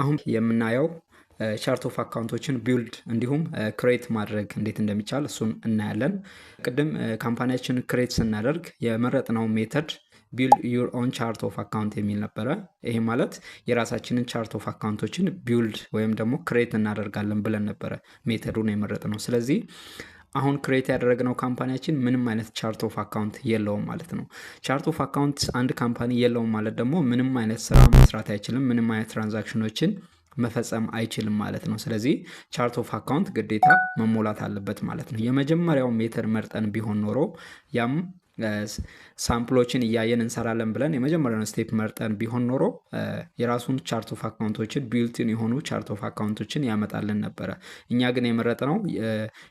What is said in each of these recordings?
አሁን የምናየው chart of account ኦችን build እንዲሁም create ማድረግ እንዴት እንደሚቻል እሱን እናያለን። ቅድም company ያችን create ስናደርግ የመረጥነው method build your own chart of account የሚል ነበረ። ይሄ ማለት የራሳችንን chart of account ኦችን build ወይም ደግሞ create እናደርጋለን ብለን ነበረ method ኡን የመረጥነው። ስለዚህ አሁን create ያደረግነው company ያችን ምንም አይነት chart of account የለውም ማለት ነው። Chart of account አንድ company የለውም ማለት ደግሞ ምንም አይነት ስራ መስራት አይችልም፣ ምንም አይነት transaction ኦችን መፈጸም አይችልም ማለት ነው። ስለዚህ chart of account ግዴታ መሞላት አለበት ማለት ነው። የመጀመሪያው method መርጠን ቢሆን ኖሮ፣ ያም sample ኦችን እያየን እንሰራለን ብለን የመጀመሪያውን step መርጠን ቢሆን ኖሮ የራሱን chart of account ኦችን፣ built-in የሆኑ chart of account ኦችን ያመጣልን ነበረ። እኛ ግን የመረጥነው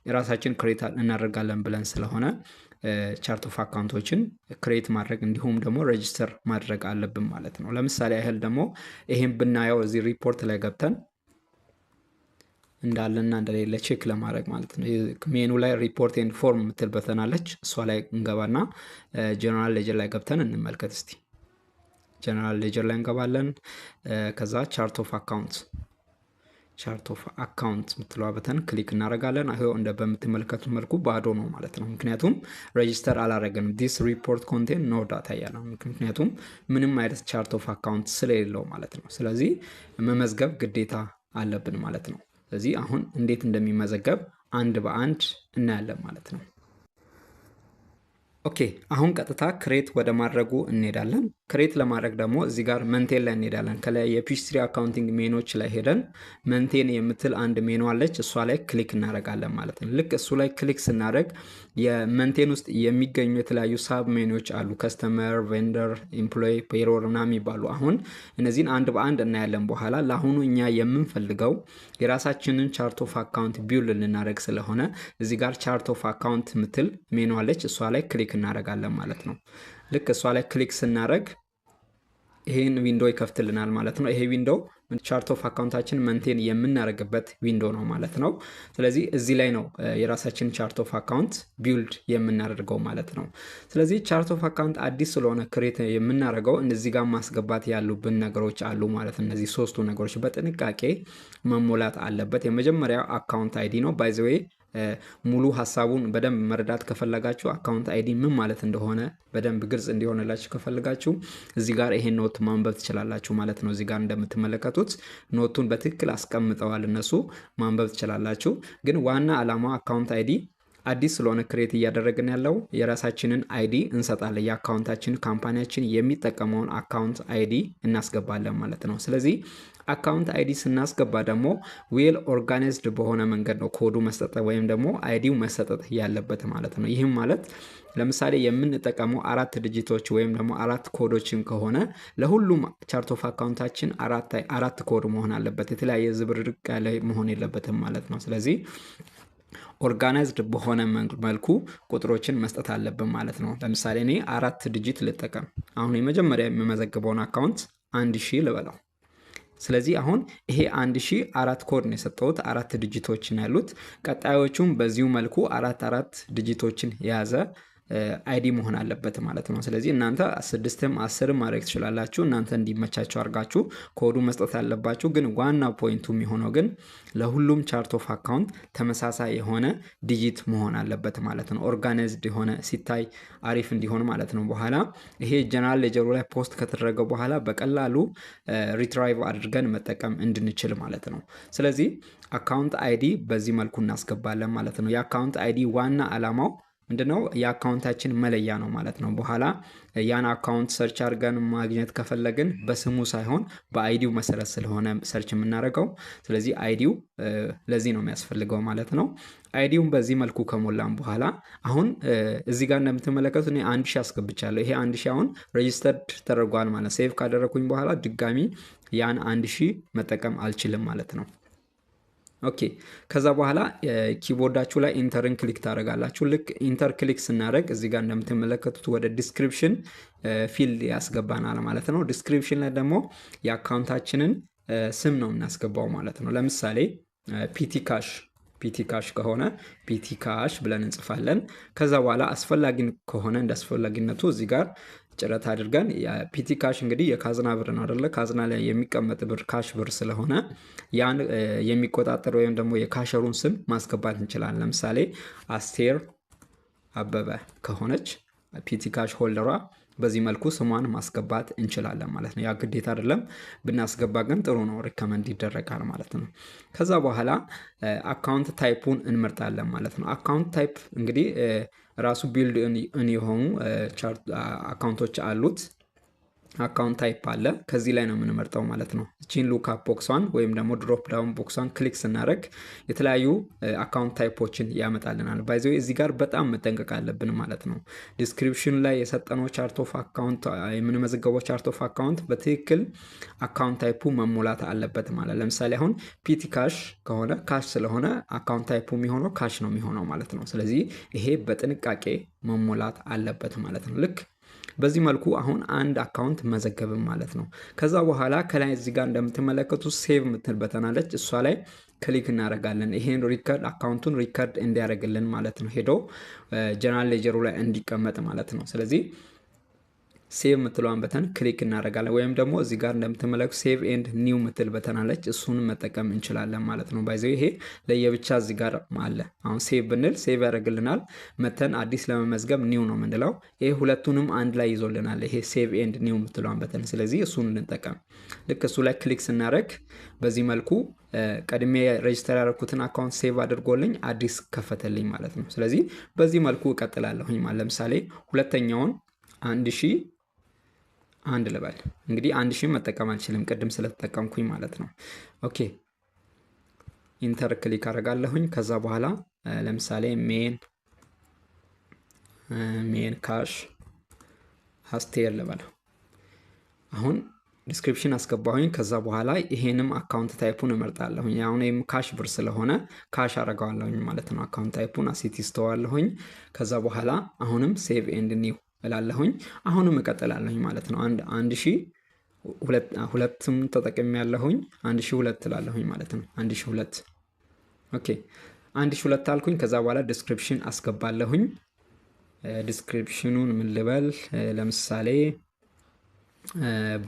የራሳችን create እናደርጋለን ብለን ስለሆነ chart of account ኦችን create ማድረግ እንዲሁም ደግሞ register ማድረግ አለብን ማለት ነው። ለምሳሌ ያህል ደግሞ ይሄን ብናየው እዚህ ሪፖርት ላይ ገብተን እንዳለና እንደሌለ check ለማድረግ ማለት ነው። ሜኑ ላይ report and form የምትል button አለች። እሷ ላይ እንገባና general ledger ላይ ገብተን እንመልከት እስቲ። General ledger ላይ እንገባለን። ከዛ chart of account የምትለዋ button click እናደርጋለን። ይኸው እንደ በምትመለከቱት መልኩ ባዶ ነው ማለት ነው። ምክንያቱም register አላረገንም። "This report contain no data" እያለ ነው። ምክንያቱም ምንም አይነት chart of account ስለሌለው ማለት ነው። ስለዚህ መመዝገብ ግዴታ አለብን ማለት ነው። ስለዚህ አሁን እንዴት እንደሚመዘገብ አንድ በአንድ እናያለን ማለት ነው። Okay፣ አሁን ቀጥታ create ወደ ማድረጉ እንሄዳለን። Create ለማድረግ ደግሞ እዚህ ጋር maintain ላይ እንሄዳለን። ከላይ የ Peachtree Accounting ሜኖች ላይ ሄደን maintain የምትል አንድ ሜኑ አለች። እሷ ላይ click እናደርጋለን ማለት ነው። ልክ እሱ ላይ click ስናደርግ የ maintain ውስጥ የሚገኙ የተለያዩ sub menu ዎች አሉ። Customer፣ vendor፣ employee፣ payroll ምናምን የሚባሉ። አሁን እነዚህን አንድ በአንድ እናያለን በኋላ። ለአሁኑ እኛ የምንፈልገው የራሳችንን chart of account build ልናደርግ ስለሆነ እዚህ ጋር chart of account የምትል ሜኑ አለች። እሷ ላይ click እናደርጋለን ማለት ነው። ልክ እሷ ላይ click ስናደርግ ይሄን window ይከፍትልናል ማለት ነው። ይሄ window chart of account ኣችን maintain የምናደርግበት window ነው ማለት ነው። ስለዚህ እዚህ ላይ ነው የራሳችን chart of account build የምናደርገው ማለት ነው። ስለዚህ chart of account አዲስ ስለሆነ create የምናደርገው እዚህ ጋር ማስገባት ያሉብን ነገሮች አሉ ማለት ነው። እነዚህ ሶስቱ ነገሮች በጥንቃቄ መሞላት አለበት። የመጀመሪያው account ID ነው። By the way፣ ሙሉ ሀሳቡን በደንብ መረዳት ከፈለጋችሁ፣ account ID ምን ማለት እንደሆነ በደንብ ግልጽ እንዲሆንላችሁ ከፈለጋችሁ እዚህ ጋር ይሄን note ማንበብ ትችላላችሁ ማለት ነው። እዚህ ጋር እንደምትመለከቱት note ኡን በትክክል አስቀምጠዋል እነሱ፣ ማንበብ ትችላላችሁ። ግን ዋና ዓላማው account ID አዲስ ስለሆነ create እያደረግን ያለው የራሳችንን ID እንሰጣለን። የ account ኣችን፣ company ያችን የሚጠቀመውን account ID እናስገባለን ማለት ነው። ስለዚህ account ID ስናስገባ ደግሞ well organized በሆነ መንገድ ነው ኮዱ መሰጠት ወይም ደግሞ ID ው መሰጠት ያለበት ማለት ነው። ይህም ማለት ለምሳሌ የምንጠቀመው አራት digit ኦች ወይም ደግሞ አራት ኮዶችን ከሆነ ለሁሉም chart of account ኣችን አራት አራት ኮድ መሆን አለበት። የተለያየ ዝብርርቅ ያለ መሆን የለበትም ማለት ነው። ስለዚህ organized በሆነ መልኩ ቁጥሮችን መስጠት አለብን ማለት ነው። ለምሳሌ እኔ አራት digit ልጠቀም። አሁን የመጀመሪያ የምመዘግበውን account 1000 ልበለው። ስለዚህ አሁን ይሄ 1000 አራት ኮድ ነው የሰጠሁት፣ አራት digit ኦችን ያሉት። ቀጣዮቹም በዚሁ መልኩ አራት አራት digit ኦችን የያዘ ID መሆን አለበት ማለት ነው። ስለዚህ እናንተ ስድስትም 10ም ማድረግ ትችላላችሁ። እናንተ እንዲመቻችሁ አድርጋችሁ ኮዱ መስጠት ያለባችሁ። ግን ዋና point ኡ የሚሆነው ግን ለሁሉም chart of account ተመሳሳይ የሆነ digit መሆን አለበት ማለት ነው። Organized የሆነ ሲታይ አሪፍ እንዲሆን ማለት ነው። በኋላ ይሄ general ledger ኡ ላይ post ከተደረገ በኋላ በቀላሉ retrieve አድርገን መጠቀም እንድንችል ማለት ነው። ስለዚህ account ID በዚህ መልኩ እናስገባለን ማለት ነው። የ account ID ዋና ዓላማው ምንድነው? የ account ኣችን መለያ ነው ማለት ነው። በኋላ ያን account search አድርገን ማግኘት ከፈለግን በስሙ ሳይሆን በ ID ው መሰረት ስለሆነ search የምናደርገው፣ ስለዚህ ID ው ለዚህ ነው የሚያስፈልገው ማለት ነው። ID ውን በዚህ መልኩ ከሞላን በኋላ አሁን እዚህ ጋር እንደምትመለከቱት እኔ 1000 አስገብቻለሁ። ይሄ 1000 አሁን registered ተደርጓል ማለት፣ save ካደረግኩኝ በኋላ ድጋሚ ያን 1000 መጠቀም አልችልም ማለት ነው። Okay፣ ከዛ በኋላ keyboard ኣችሁ ላይ enter ን click ታደርጋላችሁ። ልክ enter click ስናደርግ እዚህ ጋር እንደምትመለከቱት ወደ description field ያስገባናል ማለት ነው። Description ላይ ደግሞ የ account ኣችንን ስም ነው የምናስገባው ማለት ነው። ለምሳሌ petty cash፣ petty cash ከሆነ petty cash ብለን እንጽፋለን። ከዛ በኋላ አስፈላጊ ከሆነ፣ እንደ አስፈላጊነቱ እዚህ ጋር ጭረት አድርገን petty cash እንግዲህ የካዝና ብር ነው አደለ? ካዝና ላይ የሚቀመጥ ብር cash ብር ስለሆነ ያን የሚቆጣጠር ወይም ደግሞ የ cashier ኡን ስም ማስገባት እንችላለን። ለምሳሌ አስቴር አበበ ከሆነች petty cash holder ዋ በዚህ መልኩ ስሟን ማስገባት እንችላለን ማለት ነው። ያ ግዴታ አይደለም፣ ብናስገባ ግን ጥሩ ነው፣ recommend ይደረጋል ማለት ነው። ከዛ በኋላ account type ኡን እንመርጣለን ማለት ነው። Account type እንግዲህ ራሱ build in የሆኑ account ኦች አሉት። Account type አለ። ከዚህ ላይ ነው የምንመርጠው ማለት ነው። እቺን lookup box ኧን ወይም ደግሞ drop down box ኧን click ስናደርግ የተለያዩ account type ኦችን ያመጣልናል። By the way እዚህ ጋር በጣም መጠንቀቅ አለብን ማለት ነው። Description ላይ የሰጠነው chart of account፣ የምንመዘገበው chart of account በትክክል account type ኡ መሞላት አለበት ማለት። ለምሳሌ አሁን petty cash ከሆነ፣ cash ስለሆነ account type ኡ የሚሆነው cash ነው የሚሆነው ማለት ነው። ስለዚህ ይሄ በጥንቃቄ መሞላት አለበት ማለት ነው። ልክ በዚህ መልኩ አሁን አንድ account መዘገብን ማለት ነው። ከዛ በኋላ ከላይ እዚህ ጋር እንደምትመለከቱት save የምትል button አለች። እሷ ላይ click እናደርጋለን። ይሄን record account ኡን record እንዲያደርግልን ማለት ነው። ሄዶ general ledger ኡ ላይ እንዲቀመጥ ማለት ነው። ስለዚህ save የምትለዋን button click እናደርጋለን። ወይም ደግሞ እዚህ ጋር እንደምትመለከቱ save and new የምትል button አለች። እሱን መጠቀም እንችላለን ማለት ነው። By the way ይሄ ለየብቻ እዚህ ጋር አለ። አሁን save ብንል save ያደርግልናል። መተን አዲስ ለመመዝገብ new ነው የምንለው። ይሄ ሁለቱንም አንድ ላይ ይዞልናል። ይሄ save and new የምትለዋን button። ስለዚህ እሱን እንጠቀም። ልክ እሱ ላይ click ስናደርግ በዚህ መልኩ ቀድሜ register ያደረኩትን account save አድርጎልኝ አዲስ ከፈተልኝ ማለት ነው። ስለዚህ በዚህ መልኩ እቀጥላለሁኝ ማለት። ለምሳሌ ሁለተኛውን 1001 ልበል። እንግዲህ 1000 መጠቀም አልችልም ቅድም ስለተጠቀምኩኝ ማለት ነው። Okay፣ enter click አደርጋለሁኝ። ከዛ በኋላ ለምሳሌ main cash አስቴር ልበል። አሁን description አስገባሁኝ። ከዛ በኋላ ይሄንም account type ኡን እመርጣለሁኝ። አሁን ይህም cash ብር ስለሆነ cash አረገዋለሁኝ ማለት ነው። Account type ኡን as it is እተዋለሁኝ። ከዛ በኋላ አሁንም save and new እላለሁኝ። አሁንም እቀጥላለሁኝ ማለት ነው። 1002ም ተጠቅሜ ያለሁኝ፣ 1002 እላለሁኝ ማለት ነው። 1002፣ okay፣ 1002 አልኩኝ። ከዛ በኋላ description አስገባለሁኝ። Description ኑን ምን ልበል? ለምሳሌ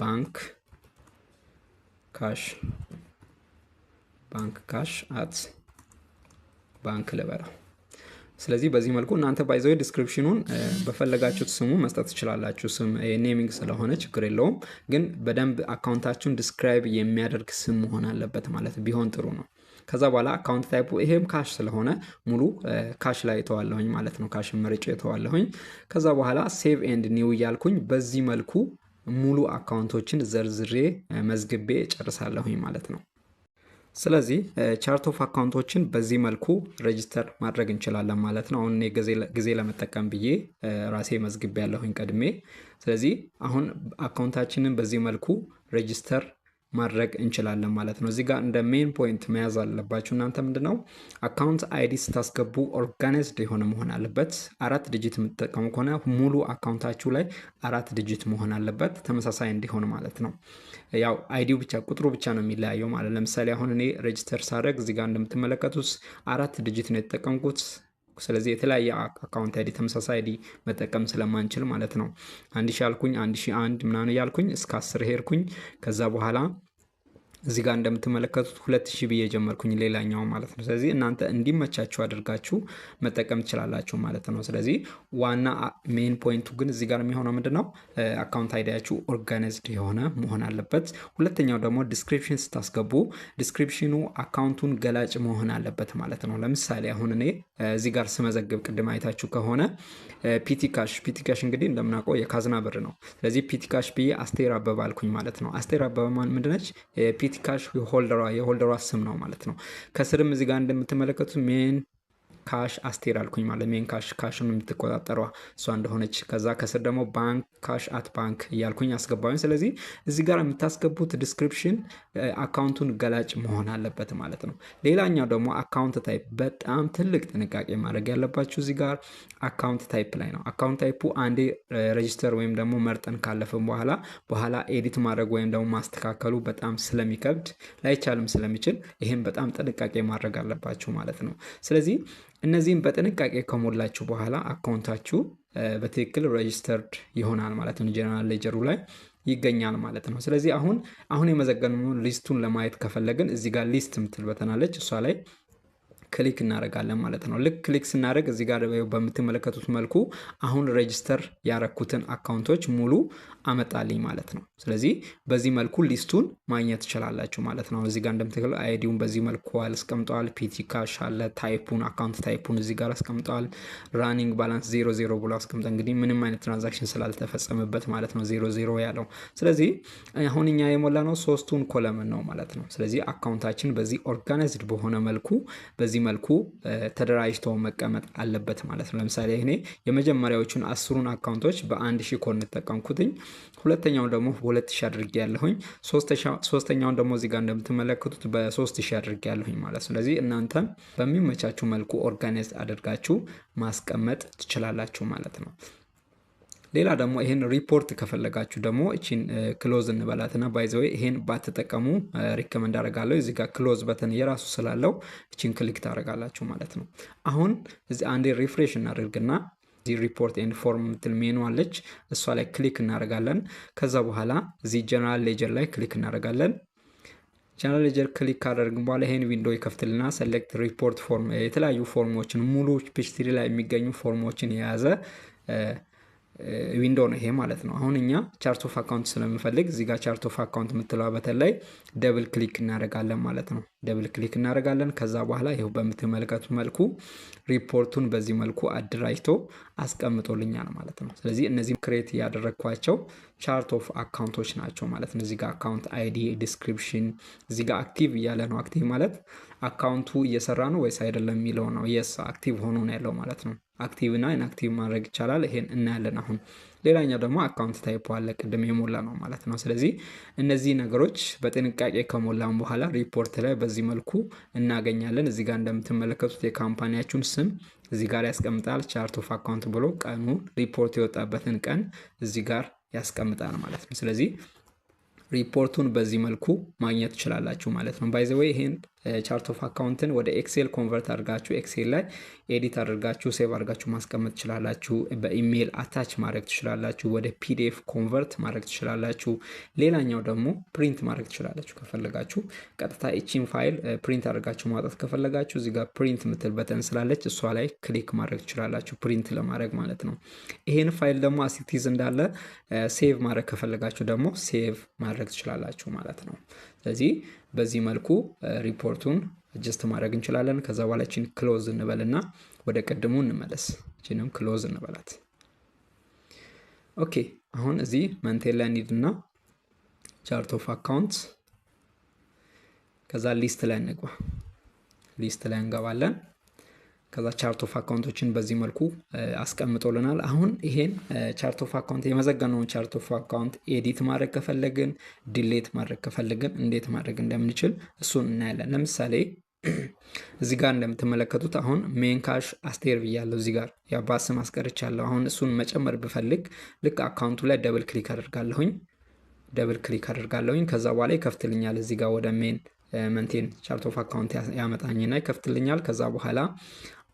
bank cash at bank ልበለው። ስለዚህ በዚህ መልኩ እናንተ by the way description ኑን በፈለጋችሁት ስሙ መስጠት ትችላላችሁ። ስም naming ስለሆነ ችግር የለውም። ግን በደንብ account ኣችሁን describe የሚያደርግ ስም መሆን አለበት ማለት ቢሆን ጥሩ ነው። ከዛ በኋላ account type ኡ ይሄም cash ስለሆነ ሙሉ cash ላይ እተዋለሁኝ ማለት ነው። Cash መርጬ እተዋለሁኝ። ከዛ በኋላ save and new እያልኩኝ በዚህ መልኩ ሙሉ account ኦችን ዘርዝሬ መዝግቤ ጨርሳለሁኝ ማለት ነው። ስለዚህ chart of account ኦችን በዚህ መልኩ register ማድረግ እንችላለን ማለት ነው። አሁን እኔ ጊዜ ለመጠቀም ብዬ ራሴ መዝግቤ ያለሁኝ ቀድሜ። ስለዚህ አሁን account ኣችንን በዚህ መልኩ register ማድረግ እንችላለን ማለት ነው። እዚህ ጋር እንደ main point መያዝ አለባችሁ እናንተ ምንድነው፣ account ID ስታስገቡ organized የሆነ መሆን አለበት። 4 digit የምትጠቀሙ ከሆነ ሙሉ account ኣችሁ ላይ 4 digit መሆን አለበት፣ ተመሳሳይ እንዲሆን ማለት ነው። ያው ID ው ብቻ፣ ቁጥሩ ብቻ ነው የሚለያየው ማለት። ለምሳሌ አሁን እኔ register ሳደርግ እዚህ ጋር እንደምትመለከቱት 4 digit ነው የተጠቀምኩት። ስለዚህ የተለያየ account ID፣ ተመሳሳይ ID መጠቀም ስለማንችል ማለት ነው። 1000 አልኩኝ፣ 1001 ምናምን እያልኩኝ እስከ 10 ሄድኩኝ። ከዛ በኋላ እዚህ ጋር እንደምትመለከቱት 2000 ብዬ ጀመርኩኝ ሌላኛው ማለት ነው። ስለዚህ እናንተ እንዲመቻችሁ አድርጋችሁ መጠቀም ትችላላችሁ ማለት ነው። ስለዚህ ዋና main point ኡ ግን እዚህ ጋር የሚሆነው ምንድን ነው? Account ID ያችሁ organized የሆነ መሆን አለበት። ሁለተኛው ደግሞ description ስታስገቡ description ኑ account ኡን ገላጭ መሆን አለበት ማለት ነው። ለምሳሌ አሁን እኔ እዚህ ጋር ስመዘግብ ቅድም አይታችሁ ከሆነ petty cash፣ petty cash እንግዲህ እንደምናውቀው የካዝና ብር ነው። ስለዚህ petty cash ብዬ አስቴር አበበ አልኩኝ ማለት ነው። አስቴር አበበ ምንድነች? Petty cash holder ዋ፣ የ holder ዋ ስም ነው ማለት ነው። ከስርም እዚህ ጋር እንደምትመለከቱት main cash አስቴር አልኩኝ ማለት main cash፣ cash ን የምትቆጣጠሯ እሷ እንደሆነች። ከዛ ከስር ደግሞ bank cash at bank እያልኩኝ አስገባሁኝ። ስለዚህ እዚህ ጋር የምታስገቡት description account ኡን ገላጭ መሆን አለበት ማለት ነው። ሌላኛው ደግሞ account type፣ በጣም ትልቅ ጥንቃቄ ማድረግ ያለባችሁ እዚህ ጋር account type ላይ ነው። Account type ኡ አንዴ register ወይም ደግሞ መርጠን ካለፍን በኋላ edit ማድረግ ወይም ደግሞ ማስተካከሉ በጣም ስለሚከብድ፣ ላይቻልም ስለሚችል ይህም በጣም ጥንቃቄ ማድረግ አለባችሁ ማለት ነው። ስለዚህ እነዚህም በጥንቃቄ ከሞላችሁ በኋላ account ኣችሁ በትክክል registered ይሆናል ማለት ነው። General ledger ኡ ላይ ይገኛል ማለት ነው። ስለዚህ አሁን የመዘገብነውን list ኡን ለማየት ከፈለግን እዚህ ጋር list የምትል button አለች፣ እሷ ላይ click እናደርጋለን ማለት ነው። ልክ click ስናደርግ እዚህ ጋር በምትመለከቱት መልኩ አሁን register ያረኩትን account ኦች ሙሉ አመጣልኝ ማለት ነው። ስለዚህ በዚህ መልኩ list ኡን ማግኘት ትችላላችሁ ማለት ነው። እዚህ ጋር እንደምትከሉ ID ውን በዚህ መልኩ አስቀምጠዋል። Petty cash አለ፣ type ኡን፣ account type ኡን እዚህ ጋር አስቀምጠዋል። Running balance 00 ብሎ አስቀምጠ፣ እንግዲህ ምንም አይነት transaction ስላልተፈጸመበት ማለት ነው 00 ያለው። ስለዚህ አሁን እኛ የሞላነው ሶስቱን column ነው ማለት ነው። ስለዚህ account ኣችን በዚህ organized በሆነ መልኩ በዚህ መልኩ ተደራጅቶ መቀመጥ አለበት ማለት ነው። ለምሳሌ እኔ የመጀመሪያዎቹን 10ሩን account ኦች በ1000 ኮድ እንጠቀምኩትኝ፣ ሁለተኛውን ደግሞ በ2000 አድርጌ ያለሁኝ፣ ሶስተኛውን ደግሞ እዚህ ጋር እንደምትመለከቱት በ3000 አድርጌ ያለሁኝ ማለት ነው። ስለዚህ እናንተ በሚመቻችሁ መልኩ organize አድርጋችሁ ማስቀመጥ ትችላላችሁ ማለት ነው። ሌላ ደግሞ ይሄን ሪፖርት ከፈለጋችሁ ደግሞ እቺን close እንበላትና፣ by the way ይሄን ባትጠቀሙ recommend አደርጋለሁ። እዚህ ጋር close button የራሱ ስላለው እቺን click ታደርጋላችሁ ማለት ነው። አሁን እዚህ አንዴ refresh እናደርግና እዚህ report and form የምትል ሜኑ አለች። እሷ ላይ click እናደርጋለን። ከዛ በኋላ እዚህ general ledger ላይ click እናደርጋለን። General ledger click ካደረግን በኋላ ይሄን window ይከፍትልና select report form፣ የተለያዩ form ኦችን፣ ሙሉ Peachtree ላይ የሚገኙ form ኦችን የያዘ window ነው ይሄ ማለት ነው። አሁን እኛ chart of account ስለምንፈልግ እዚህ ጋር chart of account የምትለዋ button ላይ double click እናደርጋለን ማለት ነው። Double click እናደርጋለን። ከዛ በኋላ ይኸው በምትመለከቱት መልኩ ሪፖርቱን በዚህ መልኩ አደራጅቶ አስቀምጦልኛል ማለት ነው። ስለዚህ እነዚህ create ያደረግኳቸው chart of account ኦች ናቸው ማለት ነው። እዚህ ጋር account ID፣ description፣ እዚህ ጋር active እያለ ነው። Active ማለት account ኡ እየሰራ ነው ወይስ አይደለም የሚለው ነው። Yes፣ active ሆኖ ነው ያለው ማለት ነው። Active እና inactive ማድረግ ይቻላል። ይሄን እናያለን አሁን። ሌላኛው ደግሞ account type አለ፣ ቅድም የሞላነው ማለት ነው። ስለዚህ እነዚህ ነገሮች በጥንቃቄ ከሞላን በኋላ ሪፖርት ላይ በዚህ መልኩ እናገኛለን። እዚህ ጋር እንደምትመለከቱት የ company ያችሁን ስም እዚህ ጋር ያስቀምጣል። Chart of account ብሎ ቀኑ፣ ሪፖርት የወጣበትን ቀን እዚህ ጋር ያስቀምጣል ማለት ነው። ስለዚህ ሪፖርቱን በዚህ መልኩ ማግኘት ትችላላችሁ ማለት ነው። By the way ይሄን chart of account ን ወደ Excel convert አድርጋችሁ Excel ላይ edit አድርጋችሁ save አድርጋችሁ ማስቀመጥ ትችላላችሁ። በ email attach ማድረግ ትችላላችሁ። ወደ PDF convert ማድረግ ትችላላችሁ። ሌላኛው ደግሞ print ማድረግ ትችላላችሁ። ከፈለጋችሁ ቀጥታ ይቺን file print አድርጋችሁ ማውጣት ከፈለጋችሁ እዚህ ጋር print ምትል button ስላለች እሷ ላይ click ማድረግ ትችላላችሁ፣ print ለማድረግ ማለት ነው። ይሄን ፋይል ደግሞ as it is እንዳለ save ማድረግ ከፈለጋችሁ ደግሞ save ማድረግ ትችላላችሁ ማለት ነው። ስለዚህ በዚህ መልኩ ሪፖርቱን adjust ማድረግ እንችላለን። ከዛ በኋላ ችን close እንበልና ወደ ቅድሙ እንመለስ። ችንም close እንበላት። Okay፣ አሁን እዚህ maintain ላይ እንሂድና chart of account፣ ከዛ list ላይ እንግባ። List ላይ እንገባለን። ከዛ chart of account ኦችን በዚህ መልኩ አስቀምጦልናል። አሁን ይሄን chart of account፣ የመዘገብነውን chart of account edit ማድረግ ከፈለግን፣ delete ማድረግ ከፈለግን እንዴት ማድረግ እንደምንችል እሱን እናያለን። ለምሳሌ እዚህ ጋር እንደምትመለከቱት አሁን main cash አስቴር ብያለሁ። እዚህ ጋር የአባት ስም አስቀርቻለሁ። አሁን እሱን መጨመር ብፈልግ ልክ account ኡ ላይ double click አደርጋለሁኝ። Double click አደርጋለሁኝ። ከዛ በኋላ ይከፍትልኛል። እዚህ ጋር ወደ maintain chart of account ያመጣኝና ይከፍትልኛል። ከዛ በኋላ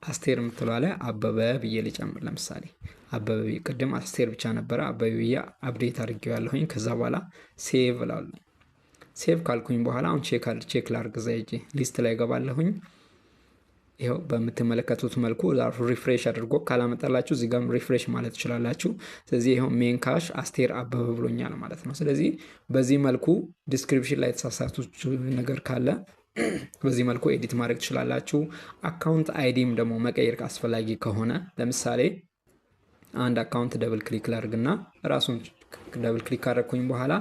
አስቴር የምትለዋ ላይ አበበ ብዬ ልጨምር። ለምሳሌ አበበ ብዬ፣ ቅድም አስቴር ብቻ ነበረ፣ አበበ ብዬ update አድርጌዋለሁኝ። ከዛ በኋላ save እላለሁ። Save ካልኩኝ በኋላ አሁን check ላርግ። እዛ ሄጄ list ላይ ገባለሁኝ። ይኸው በምትመለከቱት መልኩ refresh አድርጎ ካላመጣላችሁ እዚህ ጋርም refresh ማለት ትችላላችሁ። ስለዚህ ይኸው main cash አስቴር አበበ ብሎኛል ማለት ነው። ስለዚህ በዚህ መልኩ description ላይ የተሳሳቱት ነገር ካለ በዚህ መልኩ edit ማድረግ ትችላላችሁ። Account ID ም ደግሞ መቀየር አስፈላጊ ከሆነ ለምሳሌ አንድ account double click ላድርግና ራሱን double click ካደረግኩኝ በኋላ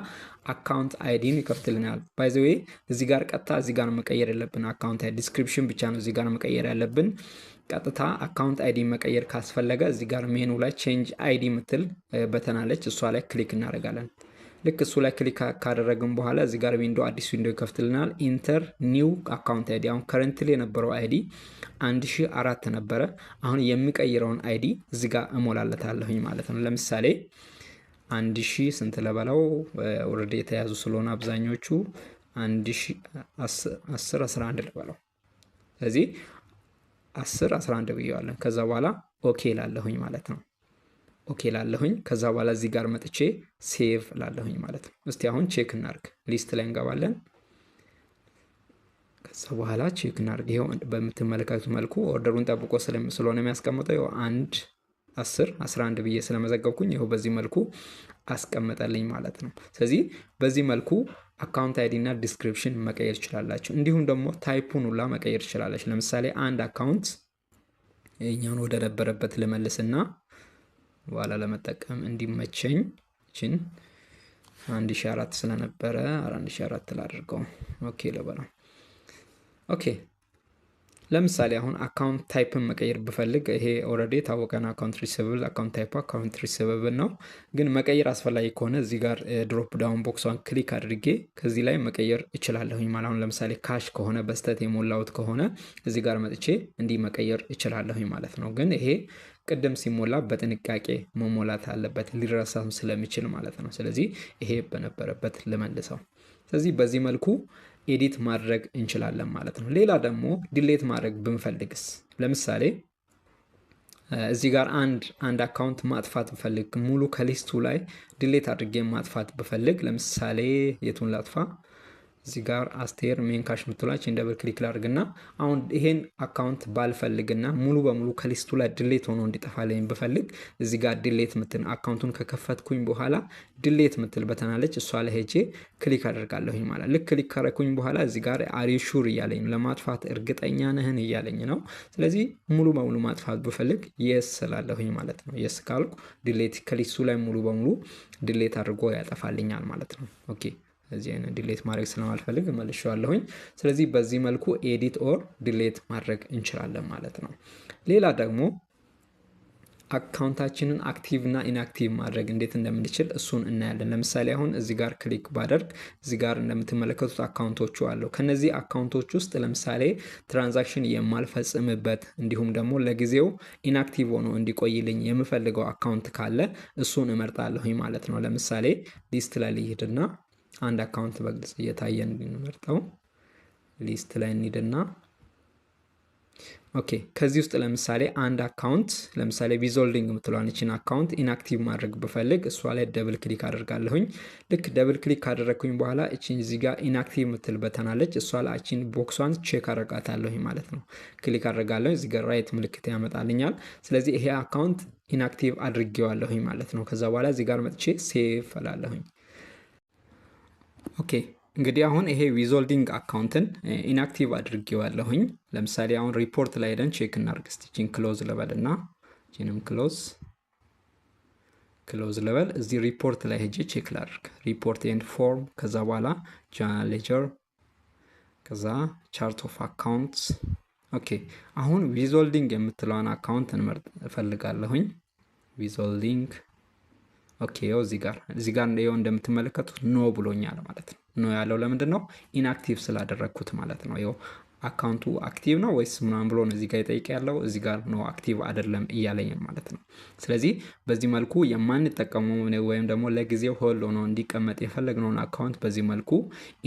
account ID ን ይከፍትልናል። By the way እዚህ ጋር ቀጥታ እዚህ ጋር መቀየር የለብን። Account ID description ብቻ ነው እዚህ ጋር መቀየር ያለብን። ቀጥታ account ID መቀየር ካስፈለገ እዚህ ጋር ሜኑ ላይ change ID የምትል button አለች። እሷ ላይ click እናደርጋለን። ልክ እሱ ላይ click ካደረግን በኋላ እዚህ ጋር window፣ አዲስ window ይከፍትልናል። Enter new account ID፣ አሁን currently የነበረው ID 1004 ነበረ። አሁን የሚቀይረውን ID እዚህ ጋር እሞላለታለሁኝ ማለት ነው። ለምሳሌ 1000 ስንት ልበለው? Already የተያዙ ስለሆነ አብዛኞቹ 10 11 ልበለው። ስለዚህ 10 11 ብየዋለን። ከዛ በኋላ okay እላለሁኝ ማለት ነው። Okay እላለሁኝ። ከዛ በኋላ እዚህ ጋር መጥቼ save እላለሁኝ ማለት ነው። እስቲ አሁን check እናርግ። List ላይ እንገባለን። ከዛ በኋላ check እናርግ። ይኸው በምትመለከቱት መልኩ order ኡን ጠብቆ ስለሆነ የሚያስቀምጠው ይኸው 1፣ 10፣ 11 ብዬ ስለመዘገብኩኝ ይኸው በዚህ መልኩ አስቀመጠልኝ ማለት ነው። ስለዚህ በዚህ መልኩ account ID እና description መቀየር ትችላላችሁ። እንዲሁም ደግሞ type ኡን ሁላ መቀየር ትችላላችሁ። ለምሳሌ አንድ account ይሄኛውን ወደ ነበረበት ልመልስና በኋላ ለመጠቀም እንዲመቸኝ ችን 1004 ስለነበረ 1004 ላድርገው። Okay ልበለው። Okay፣ ለምሳሌ አሁን account type ን መቀየር ብፈልግ ይሄ already የታወቀን account receivable፣ account type account receivable ነው። ግን መቀየር አስፈላጊ ከሆነ እዚህ ጋር drop down box ኧን click አድርጌ ከዚህ ላይ መቀየር እችላለሁኝ ማለት። አሁን ለምሳሌ cash ከሆነ፣ በስህተት የሞላሁት ከሆነ እዚህ ጋር መጥቼ እንዲህ መቀየር እችላለሁኝ ማለት ነው። ግን ይሄ ቅድም ሲሞላ በጥንቃቄ መሞላት አለበት፣ ሊረሳም ስለሚችል ማለት ነው። ስለዚህ ይሄ በነበረበት ልመልሰው። ስለዚህ በዚህ መልኩ edit ማድረግ እንችላለን ማለት ነው። ሌላ ደግሞ delete ማድረግ ብንፈልግስ? ለምሳሌ እዚህ ጋር አንድ account ማጥፋት ብፈልግ፣ ሙሉ ከ list ኡ ላይ delete አድርጌ ማጥፋት ብፈልግ፣ ለምሳሌ የቱን ላጥፋ? እዚህ ጋር አስቴር main cash ምትሏች double click ላድርግና አሁን ይሄን account ባልፈልግና ሙሉ በሙሉ ከ list ኡ ላይ delete ሆኖ እንዲጠፋልኝ ብፈልግ እዚህ ጋር delete ምትል፣ account ኡን ከከፈትኩኝ በኋላ delete ምትል button አለች፣ እሷ ላይ ሄጄ click አደርጋለሁኝ ማለት። ልክ click ካረኩኝ በኋላ እዚህ ጋር "Are you sure?" እያለኝ ነው። ለማጥፋት እርግጠኛ ነህን እያለኝ ነው። ስለዚህ ሙሉ በሙሉ ማጥፋት ብፈልግ yes እላለሁኝ ማለት ነው። Yes ካልኩ delete ከ list ኡ ላይ ሙሉ በሙሉ delete አድርጎ ያጠፋልኛል ማለት ነው። Okay፣ እዚህ አይነት delete ማድረግ ስለማልፈልግ መልሼዋለሁኝ። ስለዚህ በዚህ መልኩ edit or delete ማድረግ እንችላለን ማለት ነው። ሌላ ደግሞ account ኣችንን active እና inactive ማድረግ እንዴት እንደምንችል እሱን እናያለን። ለምሳሌ አሁን እዚህ ጋር click ባደርግ እዚህ ጋር እንደምትመለከቱት account ኦቹ አሉ። ከነዚህ account ኦች ውስጥ ለምሳሌ transaction የማልፈጽምበት እንዲሁም ደግሞ ለጊዜው inactive ሆኖ እንዲቆይልኝ የምፈልገው account ካለ እሱን እመርጣለሁኝ ማለት ነው። ለምሳሌ list ላይ ልሂድና አንድ account በግልጽ እየታየ እንድንመርጠው list ላይ እንሂድና okay፣ ከዚህ ውስጥ ለምሳሌ አንድ account፣ ለምሳሌ withholding የምትለዋን ይችን account inactive ማድረግ ብፈልግ እሷ ላይ double click አደርጋለሁኝ። ልክ double click ካደረግኩኝ በኋላ እችን እዚህ ጋር inactive የምትል button አለች። እሷ ላይ እችን box ኧን check አደርጋታለሁኝ ማለት ነው። Click አደርጋለሁ። እዚህ ጋር right ምልክት ያመጣልኛል። ስለዚህ ይሄ account inactive አድርጌዋለሁኝ ማለት ነው። ከዛ በኋላ እዚህ ጋር መጥቼ save እላለሁኝ። Okay፣ እንግዲህ አሁን ይሄ withholding account ን inactive አድርጌዋለሁኝ። ለምሳሌ አሁን ሪፖርት ላይ ሄደን check እናድርግ። እስቲ ይህችን close ልበልና ይህችንም close ልበል። እዚህ ሪፖርት ላይ ሄጄ check ላድርግ። Report and form፣ ከዛ በኋላ general ledger፣ ከዛ chart of accounts። Okay፣ አሁን withholding የምትለዋን account እንመርጥ እፈልጋለሁኝ። Withholding፣ okay፣ ይኸው እዚህ ጋር ይኸው እንደምትመለከቱት no ብሎኛል ማለት ነው። No ያለው ለምንድን ነው? Inactive ስላደረግኩት ማለት ነው። ይኸው account ኡ active ነው ወይስ ምናምን ብሎ ነው እዚህ ጋር ይጠይቅ ያለው። እዚህ ጋር no፣ active አይደለም እያለኝ ማለት ነው። ስለዚህ በዚህ መልኩ የማንጠቀመው ወይም ደግሞ ለጊዜው hold ሆኖ እንዲቀመጥ የፈለግነውን account በዚህ መልኩ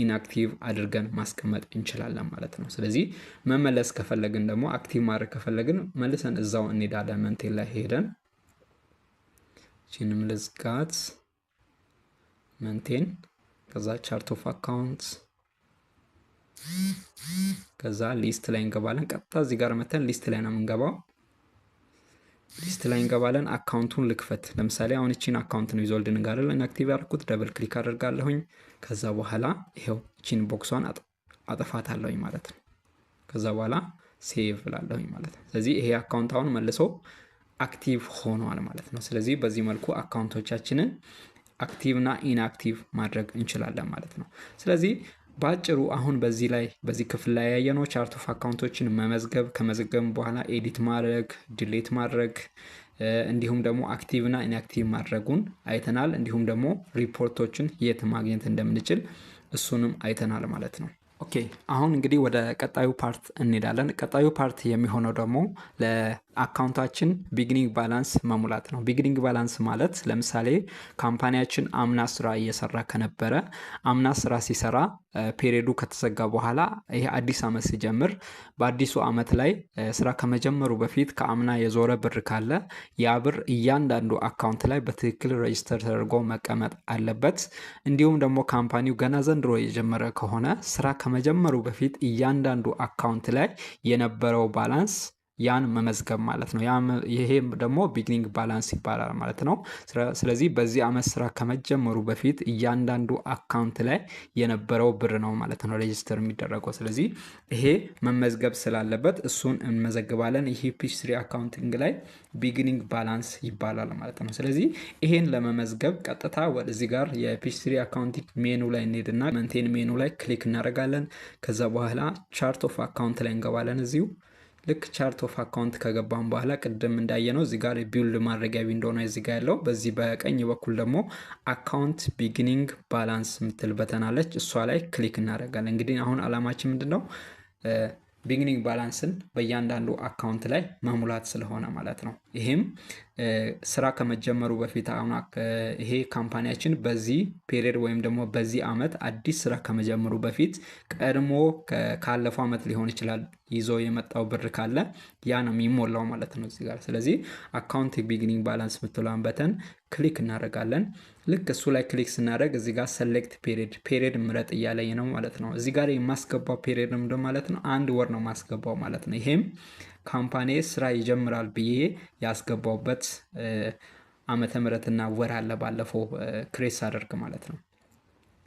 inactive አድርገን ማስቀመጥ እንችላለን ማለት ነው። ስለዚህ መመለስ ከፈለግን ደግሞ፣ active ማድረግ ከፈለግን መልሰን እዛው እንሄዳለን። Maintain ላይ ሄደን፣ ይህችንም ልዝጋት፣ maintain፣ ከዛ chart of account፣ ከዛ list ላይ እንገባለን። ቀጥታ እዚህ ጋር መተን list ላይ ነው የምንገባው። List ላይ እንገባለን። Account ኡን ልክፈት። ለምሳሌ አሁን እቺን account ነው withholding አይደል inactive ያደረኩት። Double click አደርጋለሁኝ። ከዛ በኋላ ይሄው እቺን box ኧን አጠፋታለሁኝ ማለት ነው። ከዛ በኋላ save እላለሁኝ ማለት ነው። ስለዚህ ይሄ account አሁን መልሶ active ሆኗል ማለት ነው። ስለዚህ በዚህ መልኩ account ኦቻችንን active እና inactive ማድረግ እንችላለን ማለት ነው። ስለዚህ በአጭሩ አሁን በዚህ ላይ በዚህ ክፍል ላይ ያየነው chart of account ኦችን መመዝገብ፣ ከመዘገብም በኋላ edit ማድረግ፣ delete ማድረግ እንዲሁም ደግሞ active እና inactive ማድረጉን አይተናል። እንዲሁም ደግሞ ሪፖርቶችን የት ማግኘት እንደምንችል እሱንም አይተናል ማለት ነው። Okay፣ አሁን እንግዲህ ወደ ቀጣዩ part እንሄዳለን። ቀጣዩ part የሚሆነው ደግሞ ለ Account ኣችን beginning balance መሙላት ነው። Beginning balance ማለት ለምሳሌ company ያችን አምና ስራ እየሰራ ከነበረ፣ አምና ስራ ሲሰራ period ኡ ከተዘጋ በኋላ ይሄ አዲስ አመት ሲጀምር በአዲሱ አመት ላይ ስራ ከመጀመሩ በፊት ከአምና የዞረ ብር ካለ ያ ብር እያንዳንዱ account ላይ በትክክል register ተደርጎ መቀመጥ አለበት። እንዲሁም ደግሞ company ው ገና ዘንድሮ የጀመረ ከሆነ ስራ ከመጀመሩ በፊት እያንዳንዱ account ላይ የነበረው balance ያን መመዝገብ ማለት ነው። ይሄ ደግሞ beginning balance ይባላል ማለት ነው። ስለዚህ በዚህ አመት ስራ ከመጀመሩ በፊት እያንዳንዱ account ላይ የነበረው ብር ነው ማለት ነው register የሚደረገው። ስለዚህ ይሄ መመዝገብ ስላለበት እሱን እንመዘግባለን። ይሄ Peachtree accounting ላይ beginning balance ይባላል ማለት ነው። ስለዚህ ይሄን ለመመዝገብ ቀጥታ ወደዚህ ጋር የ Peachtree accounting menu ላይ እንሄድና month end menu ላይ click እናደርጋለን። ከዛ በኋላ chart of account ላይ እንገባለን። እዚሁ ልክ chart of account ከገባን በኋላ ቅድም እንዳየነው እዚህ ጋር build ማድረጊያ window ነው እዚህ ጋር ያለው። በዚህ በቀኝ በኩል ደግሞ account beginning balance የምትል button አለች። እሷ ላይ click እናደርጋለን። እንግዲህ አሁን አላማችን ምንድን ነው? Beginning balance ን በእያንዳንዱ account ላይ መሙላት ስለሆነ ማለት ነው። ይሄም ስራ ከመጀመሩ በፊት፣ አሁን ይሄ company ያችን በዚህ period ወይም ደግሞ በዚህ አመት አዲስ ስራ ከመጀመሩ በፊት ቀድሞ ካለፈው አመት ሊሆን ይችላል ይዞ የመጣው ብር ካለ ያ ነው የሚሞላው ማለት ነው እዚህ ጋር። ስለዚህ account beginning balance የምትለዋን button click እናደርጋለን። ልክ እሱ ላይ click ስናደርግ እዚህ ጋር select period፣ period ምረጥ እያለኝ ነው ማለት ነው። እዚህ ጋር የማስገባው period ምንድን ማለት ነው? አንድ ወር ነው ማስገባው ማለት ነው። ይሄም company ስራ ይጀምራል ብዬ ያስገባውበት ዓመተ ምሕረትና ወር አለ ባለፈው create ሳደርግ ማለት ነው።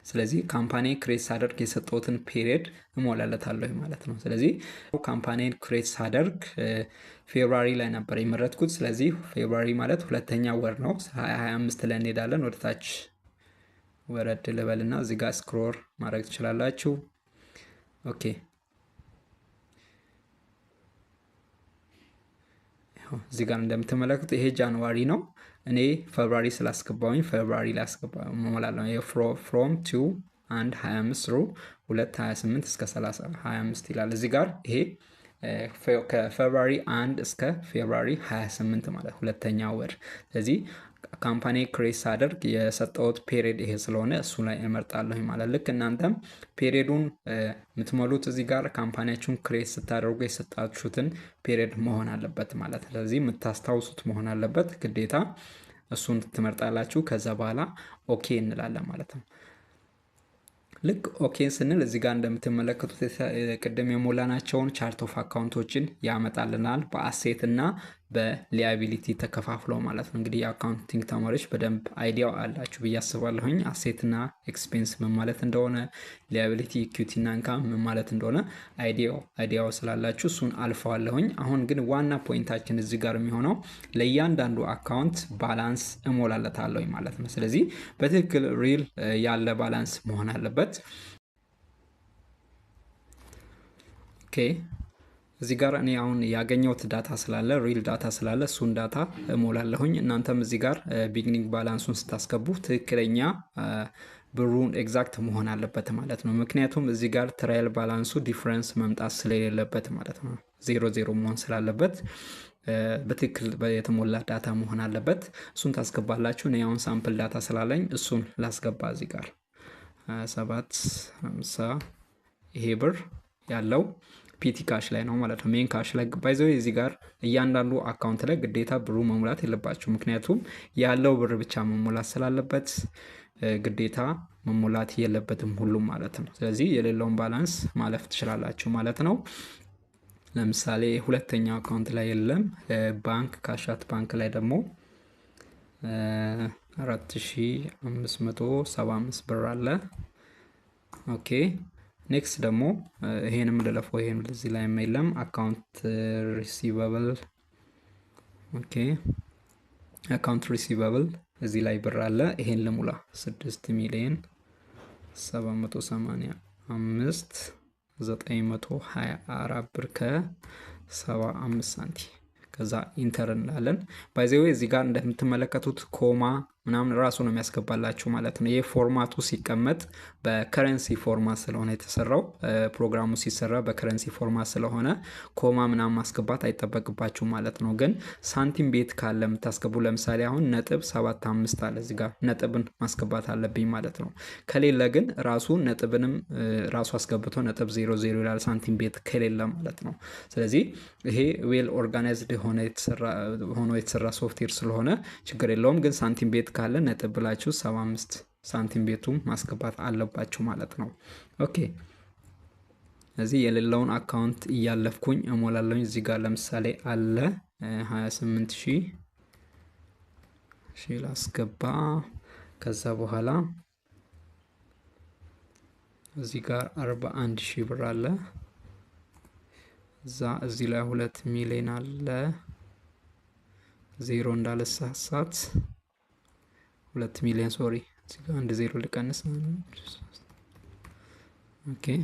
ስለዚህ company create ሳደርግ የሰጠሁትን period እሞላለታለሁ ማለት ነው። ስለዚህ company ን create ሳደርግ February ላይ ነበር የመረጥኩት። ስለዚህ February ማለት ሁለተኛ ወር ነው። 2025 ላይ እንሄዳለን። ወደ ታች ወረድ ልበልና እዚህ ጋር scroll ማድረግ ትችላላችሁ። Okay፣ እዚህ ጋር እንደምትመለከቱት ይሄ January ነው። እኔ February ስላስገባውኝ February ላይ አስገባ እሞላለሁ። ይሄ from 2/1/25 through 2/28 እስከ 30 25 ይላል እዚህ ጋር። ይሄ ከ February 1 እስከ February 28 ማለት ሁለተኛ ወር። ስለዚህ company create ሳደርግ የሰጠሁት period ይሄ ስለሆነ እሱ ላይ እመርጣለሁ ማለት። ልክ እናንተም period ኡን የምትሞሉት እዚህ ጋር company ያችሁን create ስታደርጉ የሰጣችሁትን period መሆን አለበት ማለት። ስለዚህ የምታስታውሱት መሆን አለበት ግዴታ። እሱን ትመርጣላችሁ። ከዛ በኋላ okay እንላለን ማለት ነው። ልክ okay ስንል እዚህ ጋር እንደምትመለከቱት ቅድም የሞላናቸውን chart of account ኦችን ያመጣልናል፣ በ asset እና በ liability ተከፋፍሎ ማለት ነው። እንግዲህ የ accounting ተማሪዎች በደንብ idea ው አላችሁ ብዬ አስባለሁኝ። Asset እና expense ምን ማለት እንደሆነ፣ liability፣ equity እና income ምን ማለት እንደሆነ idea ው ስላላችሁ እሱን አልፈዋለሁኝ። አሁን ግን ዋና point ኣችን እዚህ ጋር የሚሆነው ለእያንዳንዱ account balance እሞላለታለሁኝ ማለት ነው። ስለዚህ በትክክል real ያለ balance መሆን አለበት። Okay፣ እዚህ ጋር እኔ አሁን ያገኘሁት data ስላለ፣ real data ስላለ እሱን data እሞላለሁኝ። እናንተም እዚህ ጋር beginning balance ኡን ስታስገቡ ትክክለኛ ብሩን exact መሆን አለበት ማለት ነው። ምክንያቱም እዚህ ጋር trial balance ኡ difference መምጣት ስለሌለበት ማለት ነው። ዜሮ ዜሮ መሆን ስላለበት በትክክል የተሞላ data መሆን አለበት። እሱን ታስገባላችሁ። እኔ አሁን sample data ስላለኝ እሱን ላስገባ። እዚህ ጋር 27 50 ይሄ ብር ያለው petty cash ላይ ነው ማለት ነው። Main cash ላይ by the way እዚህ ጋር እያንዳንዱ account ላይ ግዴታ ብሩ መሙላት የለባችሁ። ምክንያቱም ያለው ብር ብቻ መሙላት ስላለበት ግዴታ መሙላት የለበትም ሁሉም ማለት ነው። ስለዚህ የሌለውን balance ማለፍ ትችላላችሁ ማለት ነው። ለምሳሌ ሁለተኛው account ላይ የለም። ባንክ cash at bank ላይ ደግሞ 4575 ብር አለ። Okay፣ next ደግሞ ይሄንም ልለፈው። ይሄንም እዚህ ላይ የለም። Account receivable፣ okay፣ account receivable እዚህ ላይ ብር አለ። ይሄን ልሙላ፣ 6 ሚሊዮን 785 924 ብር ከ75 ሳንቲም። ከዛ enter እንላለን። By the way እዚህ ጋር እንደምትመለከቱት comma ምናምን ራሱ ነው የሚያስገባላችሁ ማለት ነው። ይህ format ኡ ሲቀመጥ በ currency format ስለሆነ የተሰራው፣ ፕሮግራሙ ሲሰራ በ currency format ስለሆነ comma ምናምን ማስገባት አይጠበቅባችሁ ማለት ነው። ግን ሳንቲም ቤት ካለ የምታስገቡ፣ ለምሳሌ አሁን 0.75 አለ፣ እዚህ ጋር ነጥብን ማስገባት አለብኝ ማለት ነው። ከሌለ ግን ራሱ ነጥብንም ራሱ አስገብቶ 0.00 ይላል፣ ሳንቲም ቤት ከሌለ ማለት ነው። ስለዚህ ይሄ well organized ሆኖ የተሰራ ሶፍትዌር ስለሆነ ችግር የለውም። ግን ሳንቲም ቤት ካለ ነጥብ ብላችሁ 75 ሳንቲም ቤቱ ማስገባት አለባችሁ ማለት ነው። Okay፣ እዚህ የሌለውን account እያለፍኩኝ እሞላለሁኝ። እዚህ ጋር ለምሳሌ አለ፣ 28 ሺህ ላስገባ። ከዛ በኋላ እዚህ ጋር 41 ሺህ ብር አለ። እዛ እዚህ ላይ 2 ሚሊዮን አለ። ዜሮ እንዳልሳሳት፣ 2 ሚሊዮን፣ sorry፣ እዚህ ጋር አንድ ዜሮ ልቀንስ። Okay፣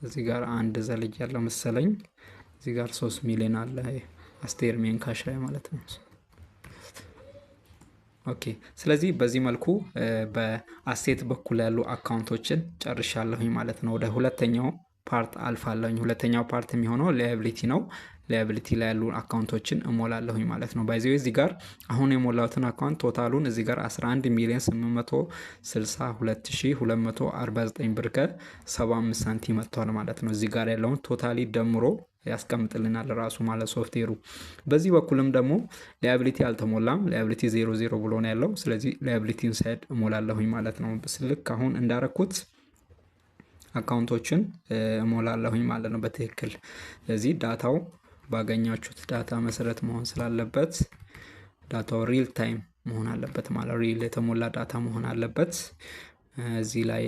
እዚህ ጋር አንድ ዘልጅ ያለው መሰለኝ። እዚህ ጋር 3 ሚሊዮን አለ አስቴር main cash ላይ ማለት ነው። Okay፣ ስለዚህ በዚህ መልኩ በ asset በኩል ያሉ account ኦችን ጨርሻለሁኝ ማለት ነው። ወደ ሁለተኛው part አልፋለሁኝ። ሁለተኛው part የሚሆነው liability ነው። Liability ላይ ያሉ account ኦችን እሞላለሁኝ ማለት ነው። By the way፣ እዚህ ጋር አሁን የሞላሁትን account total ኡን እዚህ ጋር 11 ሚሊዮን 862,249 ብር ከ75 ሳንቲም መጥቷል ማለት ነው። እዚህ ጋር ያለውን totally ደምሮ ያስቀምጥልናል ራሱ ማለት ሶፍትዌሩ። በዚህ በኩልም ደግሞ liability አልተሞላም። Liability 00 ብሎ ነው ያለው። ስለዚህ liability ን side እሞላለሁኝ ማለት ነው። ልክ አሁን እንዳረኩት account ኦችን እሞላለሁኝ ማለት ነው በትክክል። ስለዚህ data ው ባገኛችሁት data መሰረት መሆን ስላለበት data ው real time መሆን አለበት ማለት real የተሞላ data መሆን አለበት። እዚህ ላይ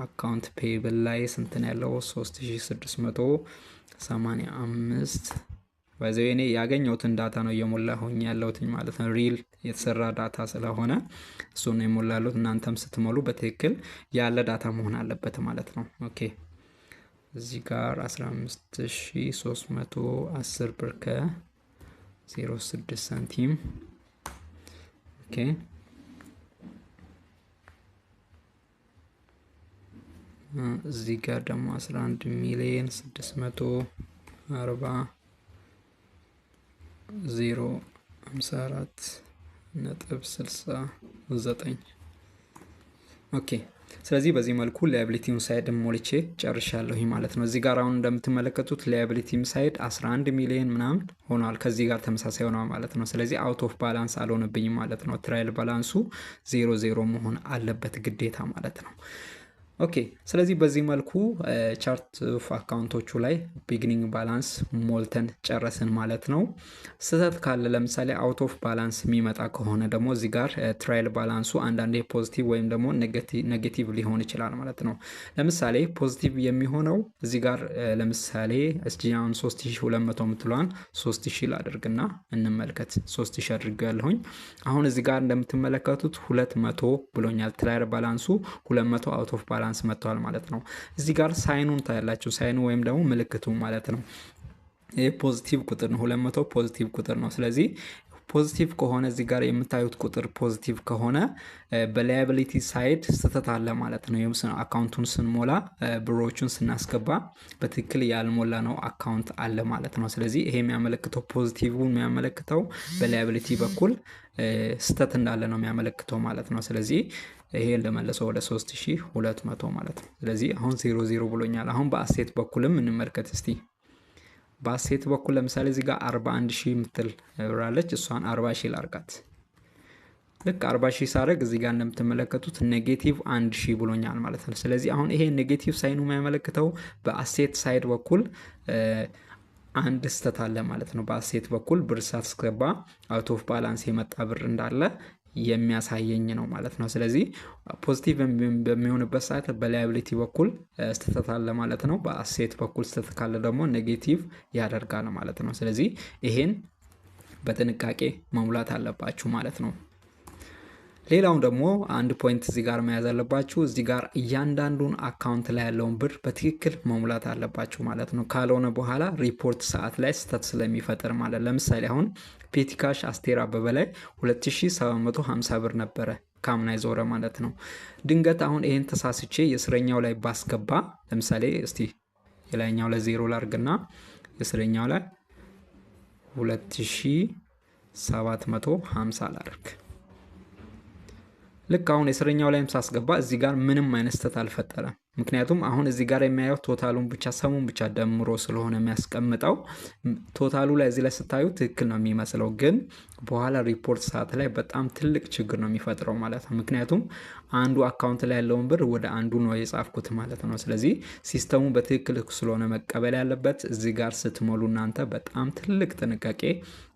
account payable ላይ ስንት ነው ያለው? 3685። By the way፣ እኔ ያገኘሁትን data ነው እየሞላሁኝ ያለሁትኝ ማለት ነው። Real የተሰራ data ስለሆነ እሱ ነው የሞላሁት። እናንተም ስትሞሉ በትክክል ያለ data መሆን አለበት ማለት ነው። Okay፣ እዚህ ጋር 15310 ብር ከ06 ሳንቲም። Okay፣ እዚህ ጋር ደግሞ 11 ሚሊዮን 640 0 54.69። Okay፣ ስለዚህ በዚህ መልኩ liability ውን side ሞልቼ ጨርሻለሁኝ ማለት ነው። እዚህ ጋር አሁን እንደምትመለከቱት liability ም side 11 ሚሊዮን ምናምን ሆኗል። ከዚህ ጋር ተመሳሳይ ሆኗል ማለት ነው። ስለዚህ out of balance አልሆነብኝም ማለት ነው። Trial balance ኡ 00 መሆን አለበት ግዴታ ማለት ነው። Okay፣ ስለዚህ በዚህ መልኩ chart of account ኦቹ ላይ beginning balance ሞልተን ጨረስን ማለት ነው። ስህተት ካለ፣ ለምሳሌ out of balance የሚመጣ ከሆነ ደግሞ እዚህ ጋር trial balance ኡ አንዳንዴ positive ወይም ደግሞ negative ሊሆን ይችላል ማለት ነው። ለምሳሌ positive የሚሆነው እዚህ ጋር ለምሳሌ እስቲ አሁን 3200 የምትለዋን 3000 ላድርግና እንመልከት። 3000 አድርጌያለሁኝ። አሁን እዚህ ጋር እንደምትመለከቱት 200 ብሎኛል። Trial balance ኡ 200 out of balance መጥቷል ማለት ነው። እዚህ ጋር sign ኡን ታያላችሁ። Sign ኡ ወይም ደግሞ ምልክቱ ማለት ነው። ይህ positive ቁጥር ነው። 200 positive ቁጥር ነው። ስለዚህ positive ከሆነ፣ እዚህ ጋር የምታዩት ቁጥር positive ከሆነ በ liability side ስህተት አለ ማለት ነው። Account ኡን ስንሞላ፣ ብሮቹን ስናስገባ በትክክል ያልሞላነው account አለ ማለት ነው። ስለዚህ ይሄ የሚያመለክተው፣ positive የሚያመለክተው በ liability በኩል ስህተት እንዳለ ነው የሚያመለክተው ማለት ነው። ስለዚህ ይሄን ለመለሰው ወደ 3200 ማለት ነው። ስለዚህ አሁን 00 ብሎኛል። አሁን በ asset በኩልም እንመልከት እስቲ። በ asset በኩል ለምሳሌ እዚህ ጋር 41 ሺህ የምትል ብር አለች። እሷን 40 ሺህ ላርጋት። ልክ 40 ሺህ ሳደርግ እዚህ ጋር እንደምትመለከቱት negative 1 ሺህ ብሎኛል ማለት ነው። ስለዚህ አሁን ይሄ negative sign ኡ የሚያመለክተው በ asset side በኩል አንድ ስህተት አለ ማለት ነው። በ asset በኩል ብር ሳስገባ out of balance የመጣ ብር እንዳለ የሚያሳየኝ ነው ማለት ነው። ስለዚህ positive በሚሆንበት ሰዓት በ liability በኩል ስህተት አለ ማለት ነው። በ asset በኩል ስህተት ካለ ደግሞ negative ያደርጋል ማለት ነው። ስለዚህ ይሄን በጥንቃቄ መሙላት አለባችሁ ማለት ነው። ሌላው ደግሞ አንድ point እዚህ ጋር መያዝ አለባችሁ። እዚህ ጋር እያንዳንዱን account ላይ ያለውን ብር በትክክል መሙላት አለባችሁ ማለት ነው። ካልሆነ በኋላ ሪፖርት ሰዓት ላይ ስህተት ስለሚፈጠር ማለት። ለምሳሌ አሁን petty cash አስቴር አበበ ላይ 2750 ብር ነበረ። ካምና የዞረ ማለት ነው። ድንገት አሁን ይሄን ተሳስቼ የስረኛው ላይ ባስገባ፣ ለምሳሌ እስቲ የላይኛው ላይ 0 ላርግና የስረኛው ላይ 2750 ላርግ። ልክ አሁን የስረኛው ላይም ሳስገባ እዚህ ጋር ምንም አይነት ስህተት አልፈጠረም። ምክንያቱም አሁን እዚህ ጋር የሚያየው total ኡን ብቻ፣ sum ኡን ብቻ ደምሮ ስለሆነ የሚያስቀምጠው፣ total ኡ ላይ እዚህ ላይ ስታዩ ትክክል ነው የሚመስለው፣ ግን በኋላ ሪፖርት ሰዓት ላይ በጣም ትልቅ ችግር ነው የሚፈጥረው ማለት ነው። ምክንያቱም አንዱ account ላይ ያለውን ብር ወደ አንዱ ነው የጻፍኩት ማለት ነው። ስለዚህ system ኡ በትክክል ስለሆነ መቀበል ያለበት፣ እዚህ ጋር ስትሞሉ እናንተ በጣም ትልቅ ጥንቃቄ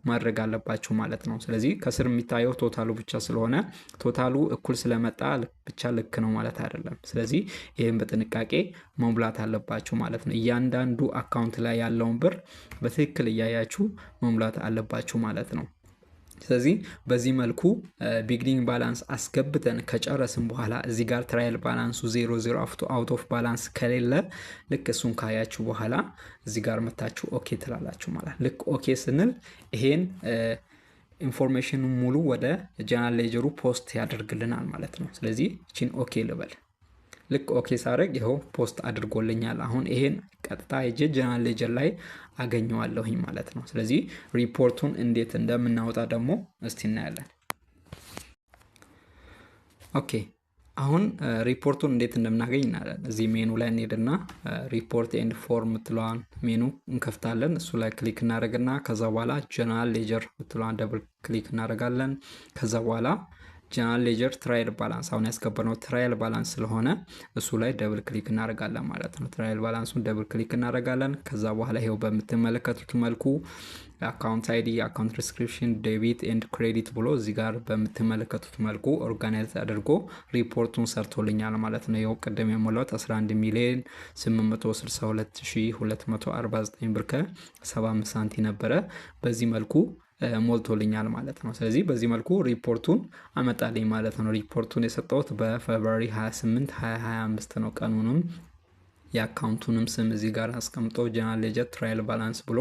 ማድረግ አለባችሁ ማለት ነው። ስለዚህ ከስር የሚታየው total ኡ ብቻ ስለሆነ total ኡ እኩል ስለመጣ ብቻ ልክ ነው ማለት አይደለም። ስለዚህ ይህም በጥንቃቄ መሙላት አለባችሁ ማለት ነው። እያንዳንዱ account ላይ ያለውን ብር በትክክል እያያችሁ መሙላት አለባችሁ ማለት ነው። ስለዚህ በዚህ መልኩ beginning balance አስገብተን ከጨረስን በኋላ እዚህ ጋር trial balance ኡ 0 0 out of balance ከሌለ፣ ልክ እሱን ካያችሁ በኋላ እዚህ ጋር መታችሁ okay ትላላችሁ ማለት። ልክ okay ስንል ይሄን information ሙሉ ወደ general ledger ኡ post ያደርግልናል ማለት ነው። ስለዚህ እቺን okay ልበል። ልክ okay ሳደርግ ይኸው post አድርጎልኛል። አሁን ይሄን ቀጥታ ሄጄ general ledger ላይ አገኘዋለሁኝ ማለት ነው። ስለዚህ ሪፖርቱን እንዴት እንደምናወጣ ደግሞ እስቲ እናያለን። Okay፣ አሁን ሪፖርቱን እንዴት እንደምናገኝ እናያለን። እዚህ ሜኑ ላይ እንሄድና report and form ምትለዋን ሜኑ እንከፍታለን። እሱ ላይ click እናደርግና ከዛ በኋላ general ledger ምትለዋን double click እናደርጋለን። ከዛ በኋላ general ledger trial balance፣ አሁን ያስገባነው trial balance ስለሆነ እሱ ላይ double click እናደርጋለን ማለት ነው። Trial balance ኡን double click እናደርጋለን። ከዛ በኋላ ይሄው በምትመለከቱት መልኩ account ID፣ account description፣ debit and credit ብሎ እዚህ ጋር በምትመለከቱት መልኩ organize አድርጎ ሪፖርቱን ሰርቶልኛል ማለት ነው። ይኸው ቅድም የሞላሁት 11 ሚሊዮን 862249 ብር ከ75 ሳንቲ ነበረ። በዚህ መልኩ ሞልቶልኛል ማለት ነው። ስለዚህ በዚህ መልኩ ሪፖርቱን አመጣልኝ ማለት ነው። ሪፖርቱን የሰጠሁት በ February 28 2025 ነው። ቀኑንም የ account ኡንም ስም እዚህ ጋር አስቀምጦ general ledger trial balance ብሎ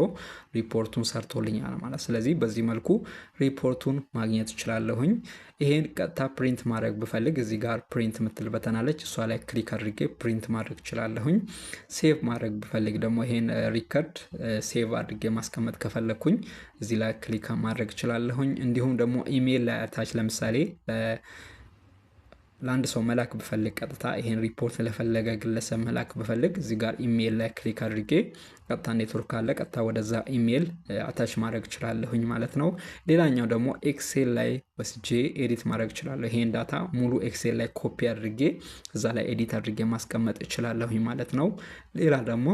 ሪፖርቱን ሰርቶልኛል ማለት። ስለዚህ በዚህ መልኩ ሪፖርቱን ማግኘት እችላለሁኝ። ይሄን ቀጥታ print ማድረግ ብፈልግ እዚህ ጋር print ምትል button አለች። እሷ ላይ click አድርጌ print ማድረግ እችላለሁኝ። Save ማድረግ ብፈልግ ደግሞ፣ ይሄን record save አድርጌ ማስቀመጥ ከፈለግኩኝ እዚህ ላይ click ማድረግ እችላለሁኝ። እንዲሁም ደግሞ ኢሜይል ላይ attach፣ ለምሳሌ ለአንድ ሰው መላክ ብፈልግ፣ ቀጥታ ይሄን ሪፖርት ለፈለገ ግለሰብ መላክ ብፈልግ እዚህ ጋር ኢሜይል ላይ click አድርጌ ቀጥታ ኔትወርክ ካለ ቀጥታ ወደዛ email attach ማድረግ እችላለሁኝ ማለት ነው። ሌላኛው ደግሞ Excel ላይ ወስጄ edit ማድረግ እችላለሁ። ይሄን data ሙሉ Excel ላይ ኮፒ አድርጌ እዛ ላይ edit አድርጌ ማስቀመጥ እችላለሁኝ ማለት ነው። ሌላ ደግሞ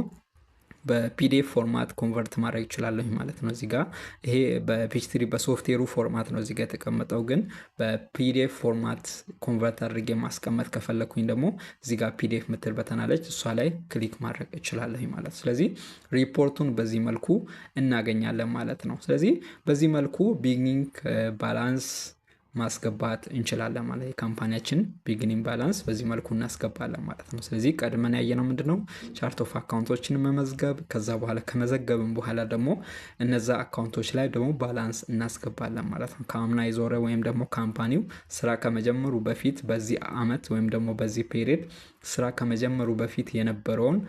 በ PDF format convert ማድረግ እችላለሁ ማለት ነው። እዚህ ጋር ይሄ በ Peachtree በ software ኡ format ነው እዚህ ጋር የተቀመጠው፣ ግን በ PDF format convert አድርጌ ማስቀመጥ ከፈለግኩኝ ደግሞ እዚህ ጋር PDF ምትል button አለች፣ እሷ ላይ click ማድረግ እችላለሁ ማለት ነው። ስለዚህ ሪፖርቱን በዚህ መልኩ እናገኛለን ማለት ነው። ስለዚህ በዚህ መልኩ beginning balance ማስገባት እንችላለን ማለት፣ የ company ያችን beginning balance በዚህ መልኩ እናስገባለን ማለት ነው። ስለዚህ ቀድመን ያየነው ምንድን ነው? Chart of account ኦችን መመዝገብ፣ ከዛ በኋላ ከመዘገብን በኋላ ደግሞ እነዛ account ኦች ላይ ደግሞ balance እናስገባለን ማለት ነው። ከአምና የዞረ ወይም ደግሞ company ው ስራ ከመጀመሩ በፊት፣ በዚህ አመት ወይም ደግሞ በዚህ period ስራ ከመጀመሩ በፊት የነበረውን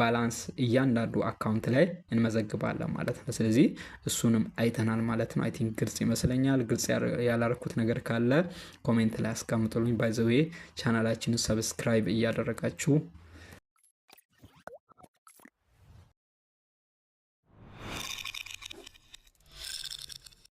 balance እያንዳንዱ account ላይ እንመዘግባለን ማለት ነው። ስለዚህ እሱንም አይተናል ማለት ነው። I think ግልጽ ይመስለኛል። ግልጽ ያላረኩት ነገር ካለ comment ላይ አስቀምጡልኝ። By the way ቻናላችንን subscribe እያደረጋችሁ